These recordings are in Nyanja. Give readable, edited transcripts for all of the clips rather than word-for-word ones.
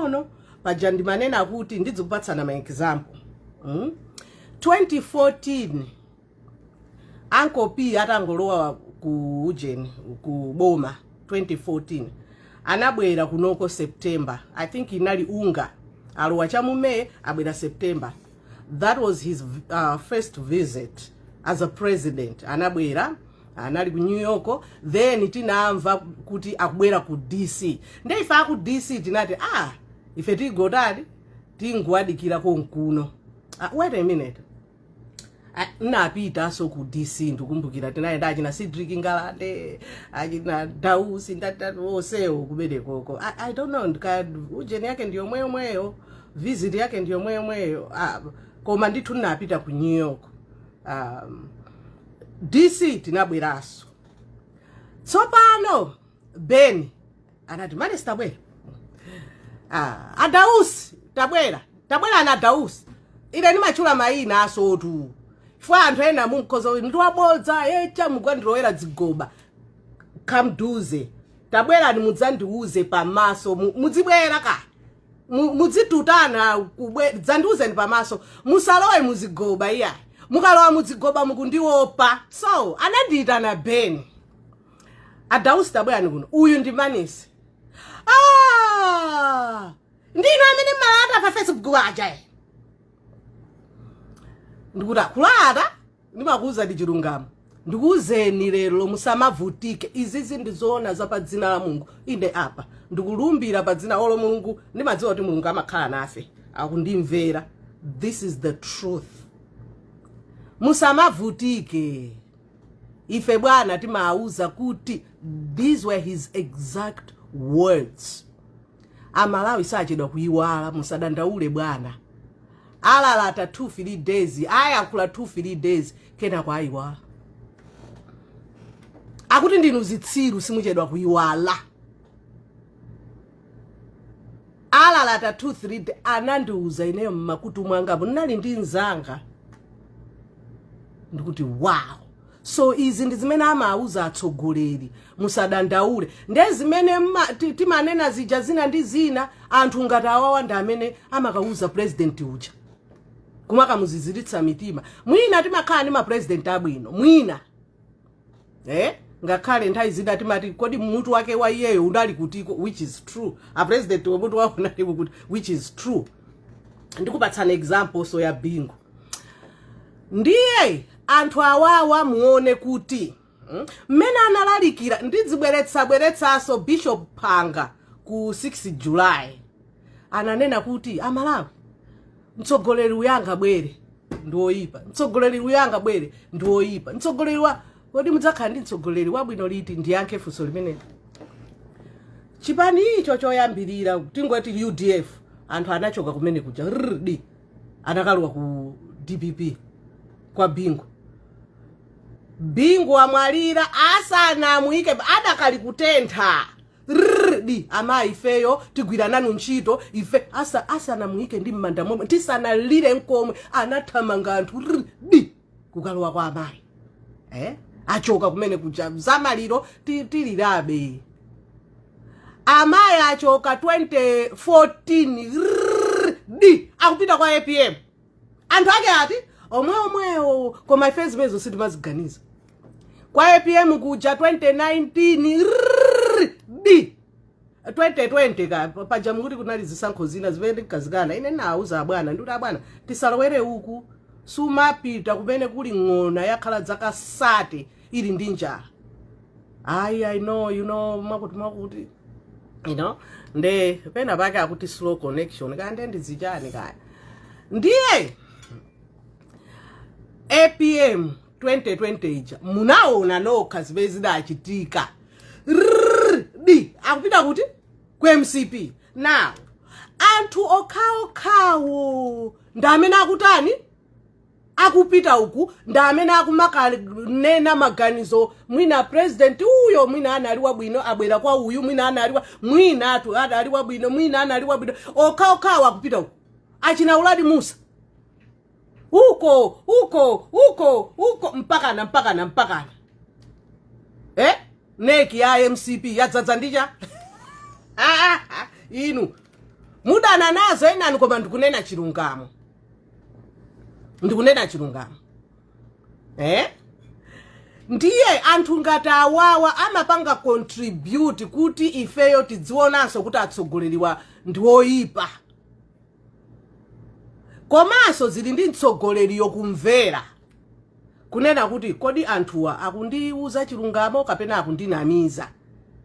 pang'ono. Paja ndimanena kuti ndidzikupatsana ma example. 2014 Uncle P atangolowa ku ujeni, ku boma 2014, anabwera kunoko September, I think inali unga alowa chamu May, abwera September. That was his first visit as a president. Anabwera, anali ku New York, then tinamva kuti akubwera ku DC. Nde ife aku DC tinati, "Ah, ife tigotani, tingowadikira konkuno." Wait a minute. Ah, napitaso ku DC, ndikumbukira tinayenda achina Cedric Ngalande, achina Dausi, ndatatu onsewo kumenekoko. I don't know ndika ujeni yake ndiyo mweyomweyo, visit yake ndiyo mweyomweyo. Ah, koma ndithu ndinapita ku New York. DC tinabweraso. Tsopano Ben anati, "Manesi, tabwera." Ah, "Adausi, tabwera, tabwera." Ana Adausi, ine ndimachula mayina asotu chifukwa anthu ena mumkhoza kuti ndiwabodza echa mukandilowera dzigoba. Kamduze, tabwerani mudzandiuze pamaso. Mudzibwera ka mudzitutana dzandiuzeni pamaso, musalowe muzigoba iyayi. Mukalowa mudzigoba mukundiopa. So anandiyitana Ben, "Adausi, tabwerani kuno, uyu ndi Manisi." "Ah, ndinu amene mmalata pa Facebook aja?" Ndikuti, "Akulata, ndimakuuza ndi chilungamo. Ndikuuzeni lero, musamavutike, izizi ndizoona za pa dzina la Mulungu. Ine apa ndikulumbira pa dzina olo Mulungu, ndimadziwa kuti Mulungu amakhala nafe, akundimvera. This is the truth. Musamavutike, ife bwana timawuza kuti," these were his exact words, "Amalawi sachedwa kuyiwala. Musadandaule bwana, alalata 2 3 days, ayankhula 2 3 days, kenako ayiwala." Akuti ndinu zitsiru, simuchedwa kuyiwala. Alalata 2 3, anandiuza ineyo mmakutu mwangapo, ndinali ndi mzanga, ndikuti, "Wow." So izi ndi zimene amauza atsogoleri, musadandaule. Nde zimene timanena zija zina ndi zina, anthu ngati awawa ndi amene amakauza president uja kumakamuziziritsa mitima. Mwina timakhala ndi mapresident abwino mwina, eh? Ngakhale nthawi zina timati, kodi mutu wake wa iyeyo unali kutiko? Which is true, a president mutu wawo unali kuti, which is true. Ndikupatsana example so ya Bingu. Ndiye anthu awawa muone kuti mmene analalikira, ndidzibweretsa bweretsanso Bishop Phanga ku 6 July, ananena kuti, "Amalawi, mtsogoleri uyu angabwere ndi woyipa, mtsogoleri uyu angabwere ndi woyipa, mtsogoleri wa." Kodi mudzakhala ndi mtsogoleri wabwino liti? Ndiyankhe funso limeneli. Chipani icho choyambirira, tingoti UDF, anthu anachoka kumene kuja rdi, anakalowa ku DPP kwa Bingu. Bingu amwalira asanamuyike, adakali kutentha, rdi, "Amayi, ifeyo tigwira nanu ntchito ife." Asanamuyike ndi m'manda momwe, tisanalire nkomwe, anathamanga anthu rdi kukalowa kwa amayi, eh? Achoka kumene kuja, zamaliro tilirabe. Amayi achoka 2014, rdi, akupita kwa APM. Anthu ake ati omwe omwewo, koma ife zimenezo sitimaziganiza. Kwa APM kuja 2019, rdi, 2020 ka paja mukuti kunali zisankho zina zimene ndinkazikana ine. Nawuza abwana, ndikuti, "Abwana, tisalowere uku. Sumapita kumene kuli ng'ona yakhala zaka 30 ili ndi njala." "Ayi, I know, mwakuti mwakuti." Nde pena pake akuti slow connection kaya, nde ndizichani kaya. Ndiye APM 2020 ija munaona nokha zimene zidachitika. Rdi, akupita kuti? Ku MCP. Now anthu okhaokhawo ndi amene akutani, akupita uku, ndi amene akumakanena maganizo. Mwina president uyo mwina anali wabwino, abwera kwa uyu, mwina anali mwina atu anali wabwino, mwina anali wabwino. Okhaokhawo akupita uku, achina Uladi Musa uko uko uko uko, mpakana mpakana mpakana, eh, NEC ya MCP yadzadza ndicha inu. Mudana nazo enani, koma ndikunena chilungamo, ndikunena chilungamo, eh? Ndiye anthu ngati awawa amapanga contribute kuti ifeyo tidzionanso kuti atsogoleriwa ndi oyipa. Komanso zili ndi mtsogoleriyo kumvera, kunena kuti, "Kodi anthuwa akundiuza chilungamo kapena akundinamiza?"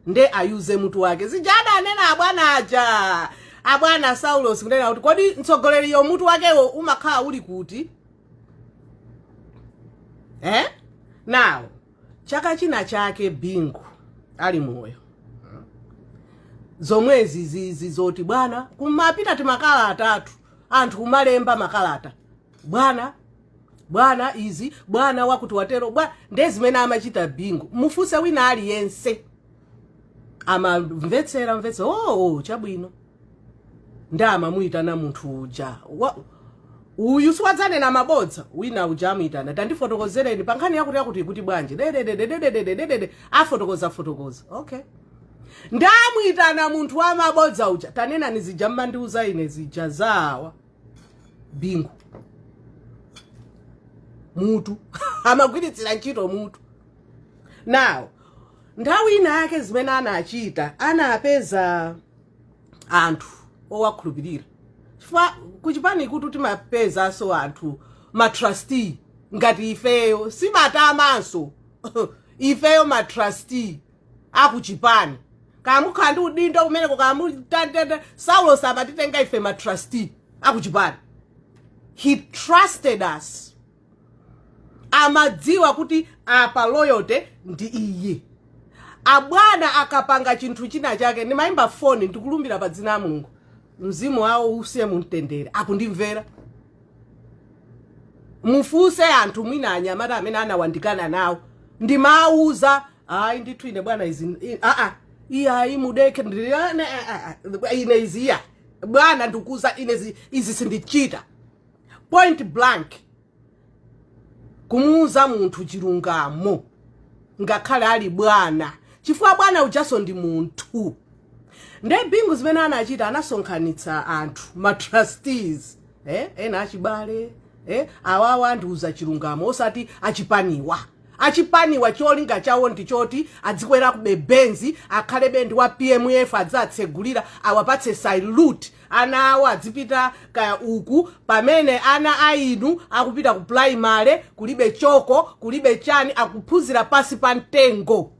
Nde ayuze mutu wake. Zija adanena abwana aja, abwana Saulos, kunena kuti, "Kodi mtsogoleriyo mutu wakewo umakhala uli kuti?" Eh, now chaka china chake Bingu ali moyo, zomwezi zizi zoti bwana kumapita timakalata atatu, anthu kumalemba makalata, "Bwana, bwana, izi bwana, wakuti watero bwana." Nde zimene amachita Bingu, mufunse wina aliyense, amamvetsera mvetsera, Oh, chabwino." Ndi amamuyitana munthu uja, "Uyu siwadzanena mabodza." Wina uja amuyitana, "Tandifotokozereni pa nkhani yakuti yakuti kuti bwanji?" Dedededededededede, afotokoza fotokoza, okay. Ndamuyitana munthu wamabodza uja, "Tanenani zija mmandiuza ine zija zawa." Bingu mutu amagwiritsira ntchito mutu. Now nthawi ina yake zimene anachita, anapeza anthu owakhulupirira, chifukwa kuchipani kuti timapezanso anthu matrustee ngati ifeyo, simatamanso ifeyo matrustee akuchipani, kamukhala ndi udindo kumeneko kamutatata. Saulo samatitenga ife matrustee akuchipani. He trusted us. Amadziwa kuti apa loyalty ndi iye. Abwana akapanga chinthu china chake, ndimayimba foni, ndikulumbira pa dzina la Mulungu, mzimu wawo usiye mumtendere, akundimvera. Mufunse anthu mwina anyamata amene anawandikana nawo, ndimawuza, "Ayi ndithu, ine bwana izi aa, iyayi, mudeke, ine izi iya bwana, ndikuza ine izi sindichita." Point blank, kumuuza munthu chilungamo ngakhale ali bwana, chifukwa bwana ujaso ndi munthu. Nde Bingu zimene anachita, anasonkhanitsa anthu ma trustees, eh? Ena achibale, eh? Awawa andiuza chilungamo, osati achipaniwa. Achipaniwa cholinga chawo ndi choti adzikwera ku Benz, akhale bendi wa PMF, adzatsegulira, awapatse salute, ana awo adzipita kaya uku, pamene ana ainu akupita ku primary kulibe choko, kulibe chani, akuphunzira pasi pa mtengo.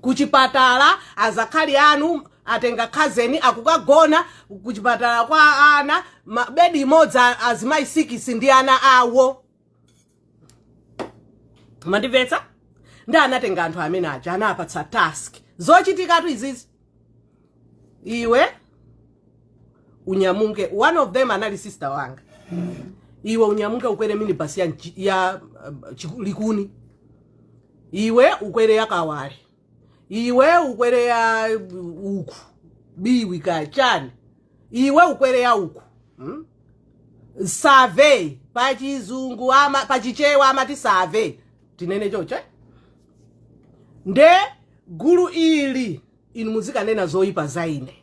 Kuchipatala azakhali anu atenga khazeni, akukagona kuchipatala kwa ana, bedi imodzi azimayi 6 ndi ana awo. Mandimvetsa? Ndi anatenga anthu amene aja, anapatsa task. Zochitikatu izizi, iwe unyamuke. One of them anali sister wanga. "Iwe unyamuke ukwere minibus ya Likuni, iwe ukwere ya Kawale, iwe ukwere ya uku Biwi kachani, iwe ukwere ya uku, Survey pachizungu ama pachichewa amati survey, tinene chocho, eh? Nde gulu ili inu muzikanena zoyipa za ine,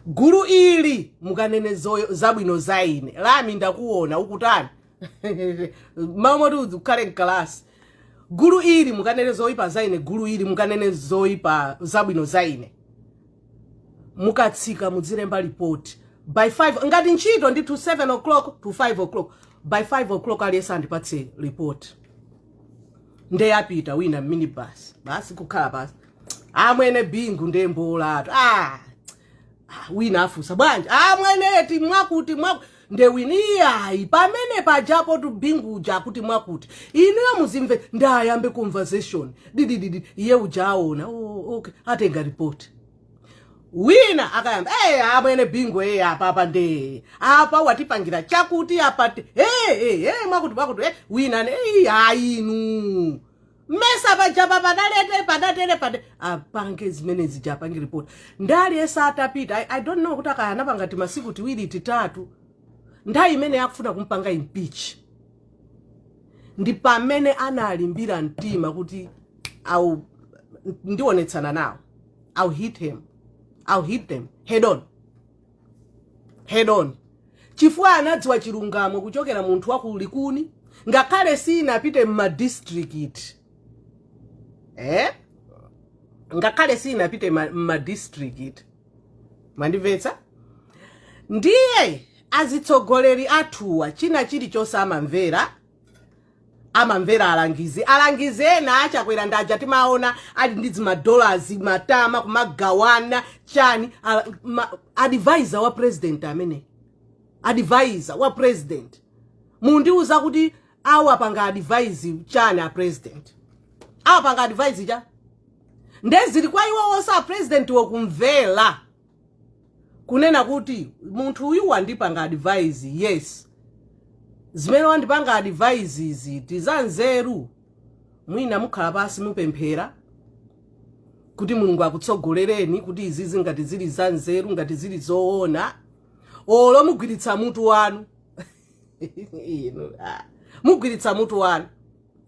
gulu ili mukanene zabwino za ine. Lami ndakuona ukutani mamoti ukhale mkalasi. Gulu ili mukanene zoyipa za ine, gulu ili mukanene zoyipa zabwino za ine. Mukatsika mudzilemba ripoti by 5, ngati ntchito ndithu 7 o'clock to 5 o'clock, by 5 o'clock aliyense andipatse ripoti." Ndeyapita wina minibus basi, kukhala pasi, "Amwene Bingu ndembolatu." Ah, ah, wina afusa, "Bwanji amweneti?" "Mwakuti mwaku." Nde wina, "Iyayi, pamene pajapo tu Bingu uja akuti mwakuti, inuyo muzimve." Ndayambe conversation didididi, iye uja aona, "Oh, okay." Atenga ripoti. Wina akayamba, "Hey, amwene Bingu, hey, apa apa nde apa watipangira chakuti apa te hey, hey, hey, mwakuti mwakuti, hey." Wina ne, "Hey, ayinu mesa pajapa padalete padatere pade." Apange zimene zija, apange report. Ndaliyesa atapita, I don't know kuti akayana ngati masiku 2, 3, nthawi imene akufuna kumpanga impeach, ndi pamene analimbira mtima kuti au ndionetsana nawo, I'll hit him. I'll hit them head on, head on, chifukwa anadziwa chilungamo kuchokera munthu wa ku Likuni, ngakhale sinapite mmadistrict, eh? Ngakhale sinapite mmadistrict, mwandimvetsa? Ndiye azitsogoleri athuwa china chilichonse amamvera, amamvera alangizi. Alangizi ena achakwera ndaja timaona ali ndi zimadollars, matama kumagawana chani. Advisor wa president amene advisor wa president, mundiuza kuti awapanga advise chani a president? Awapanga advise cha ndezili kwa iwo wonse a president wokumvera kunena kuti munthu uyu wandipanga advise, yes, zimene wandipanga advise izi tizanzeru. Mwina mukhala pasi, mupemphera kuti Mulungu akutsogolereni kuti izizi ngati zili zanzeru, ngati zili zoona, olo mugwiritsa mutu wanu inu, ah, mugwiritsa mutu wanu,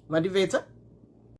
mandimvetsa?